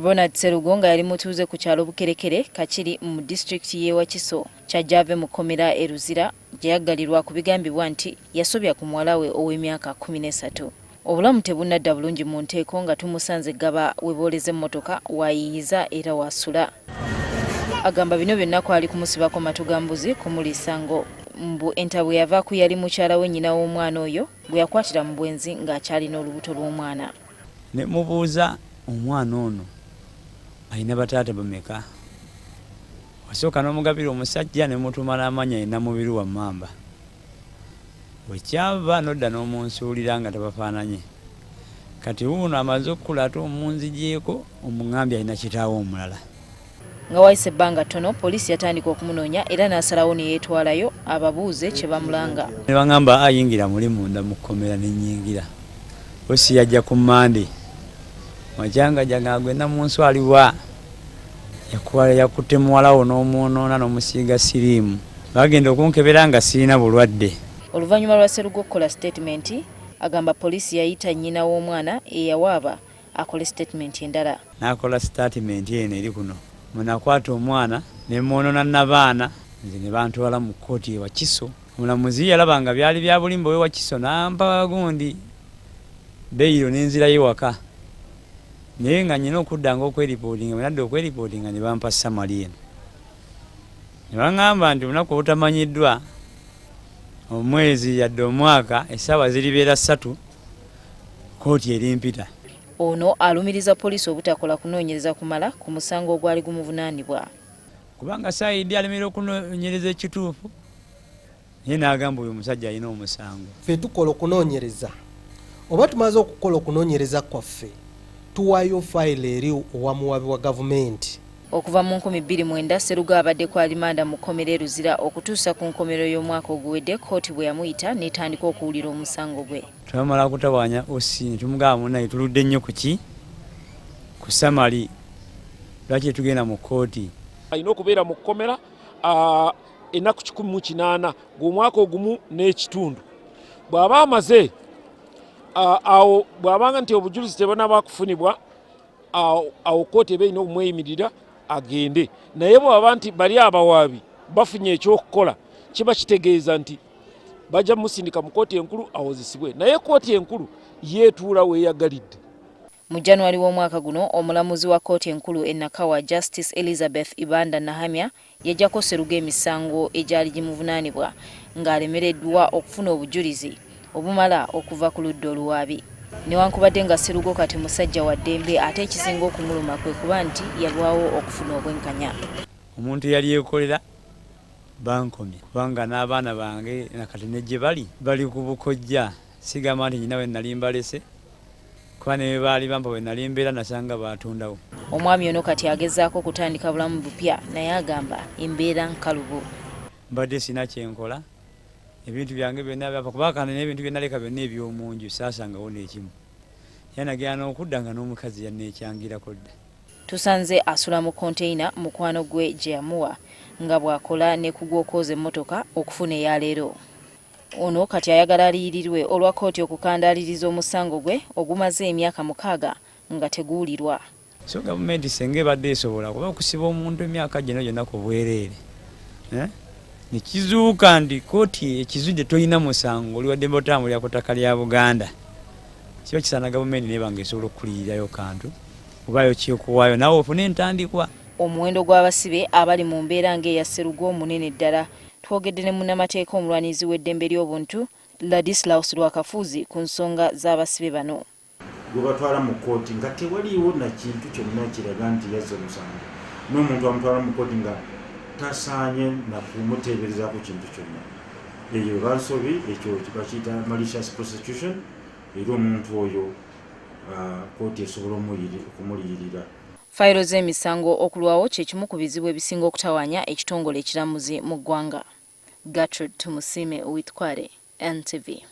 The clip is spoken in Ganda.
Ronald Sserugo nga yali mutuuze ku kyalo Bukerekere, Kakiri mu disitulikiti y'e Wakiso kyajja ave mu kkomera e Luzira gye yaggalirwa ku bigambibwa nti yasobya ku muwala we ow'emyaka 13. Obulamu tebunnadda bulungi mu nteeko nga tumusanze Ggaba we booleza emmotoka w'ayiiyiza era w'asula. Agamba bino byonna kwali kumusibako matu ga mbuzi kumuliisa ngo mbu entabwe yava ku yali mukyala we nnyina w'omwana oyo gwe yakwatira mu bwenzi ng'akyalina olubuto lw'omwana. Ne mubuuza omwana ono alina bataata bameka? Wasooka n'omugabira omusajja ne mutuuma n'amannya ye Namubiru wa Mmamba. Bwe kyava n'odda n'omunsuulira nga tabafaananye. Kati wuuno amaze okukula ate omunzigyeko omungambye alina kitaawe omulala. Nga wayise ebbanga ttono, poliisi yatandika okumunoonya era n'asalawo ne yeetwalayo ababuuze kye bamulanga. Ne bangamba ayingira muli munda mu kkomera ne nnyingira. OC yajja ku Mmande makya ng'ajja nga gwe Namunsu aliwa? Yakutte muwala wo n'omwonoona n'omusiiga siriimu. Baagenda okunkebera nga sirina bulwadde. Oluvannyuma lwa Sserugo okukola sitetimenti, agamba poliisi yayita nnyina w'omwana eyawaaba akole sitetimenti endala. N'akola sitaatimenti eno eri kuno mbu nakwata omwana ne mmwonoona nnabaana nze ne bantwala mu kkooti e Wakiso. Omulamuzi yalaba nga byali bya bulimba ow'e Wakiso n'ampa gundi beyiro ne nzirayo ewaka naye nga nnina okuddanga okweripootinga. Bwe nadda okweripootinga ne bampa samali eno ne bang'amba nti olunaku olutamanyiddwa omwezi yadde omwaka essaawa ziribeera ssatu kkooti erimpita. Ono alumiriza poliisi obutakola kunoonyereza kumala ku musango ogwali gumuvunaanibwa. Kubanga CID alemererwa okunoonyereza ekituufu naye n'agamba oyo omusajja alina omusango. Ffe tukola okunoonyereza oba tumaze okukola okunoonyereza kwaffe tuwaayo fayiro eri owa muwaabi wa gavumenti. Okuva mu 2009 Sserugo abadde ku alimanda mu kkomera e Luzira okutuusa ku nkomerero y'omwaka oguwedde kkooti bwe yamuyita n'etandika okuwulira omusango gwe. Twamala kutawaanya OC ne tumugamba munnaye tuludde nnyo ku ki ku samali lwaki tetugenda mu kkooti. Alina okubeera mu kkomera ennaku 180 ng'omwaka ogumu n'ekitundu bw'aba amaze awo bw'abanga nti obujulizi tebunaba kufunibwa awo kkooti eba erina okumweyimirira agende naye bwaba nti bali abawaabi bafunye ekyokukola kiba kitegeeza nti bajja musindika mu kkooti enkulu awozesebwe naye kkooti enkulu yeetuula weeyagalidde. Mu January w'omwaka guno, omulamuzi wa kkooti enkulu e Nakawa, Justice Elizabeth Ibanda Nahamya yaggyako Sserugo emisango egyali gimuvunaanibwa ng'alemereddwa okufuna obujulizi obumala okuva ku ludda oluwaabi. Newankubadde nga Sserugo kati musajja wa ddembe ate ekisinga okumuluma kwe kuba nti yalwawo okufuna obwenkanya. Omuntu eyali yeekolera bankomye kubanga n'abaana bange nakati ne gye bali bali ku bukojja sigamba nti nyina we nali mbalese kuba ne bwe baali bampa we nali mbeera nasanga baatundawo. Omwami ono kati agezaako kutandika bulamu bupya naye agamba embeera nkalubo. Mbadde sirina kye nkola, ebintu byange byonna byafa kuba kano n'ebintu bye naleka byonna eby'omu nju saasangawo n'ekimu era nagenda n'okudda nga n'omukazi yanneekyangirako dda. Tusanze asula mu konteyina mukwano gwe gye yamuwa nga bw'akola ne ku gw'okwoza emmotoka okufuna eya leero. Ono kati ayagala aliyirirwe olwa kkooti okukandaaliriza omusango gwe ogumaze emyaka mukaaga nga teguwulirwa. So gavumenti senga ebadde esobola kuba okusiba omuntu emyaka gino gyonna ku bwereere eh? nekizuuka nti kkooti ekizudde tolina musango oli waddembe otambulira ku ttaka lya Buganda kiba kisaana gavumenti neba nga esobola okukuliyirirayo kantu obaayo kyekuwaayo naawe ofune entandikwa. Omuwendo gw'abasibe abali mu mbeera ng'eya Sserugo munene ddala. Twogedde ne munnamateeka omulwanirizi w'eddembe ly'obuntu, Ladislaus Rwakafuuzi ku nsonga z'abasibe bano. Gwe batwala mu kkooti nga tewaliiwo na kintu kyonna kiraga nti yazza omusango n'omuntu amutwala mu kkooti nga tasaanye na kumuteeberezaako kintu kyonna, eyo eba nsobi. Ekyo bakiyita malicious prosecution era omuntu oyo kkooti esobola okumuliyirira. Fayiro z'emisango okulwawo kye kimu ku bizibu ebisinga okutawaanya ekitongole ekiramuzi mu ggwanga. Gertrude Tumusiime Uitware, NTV.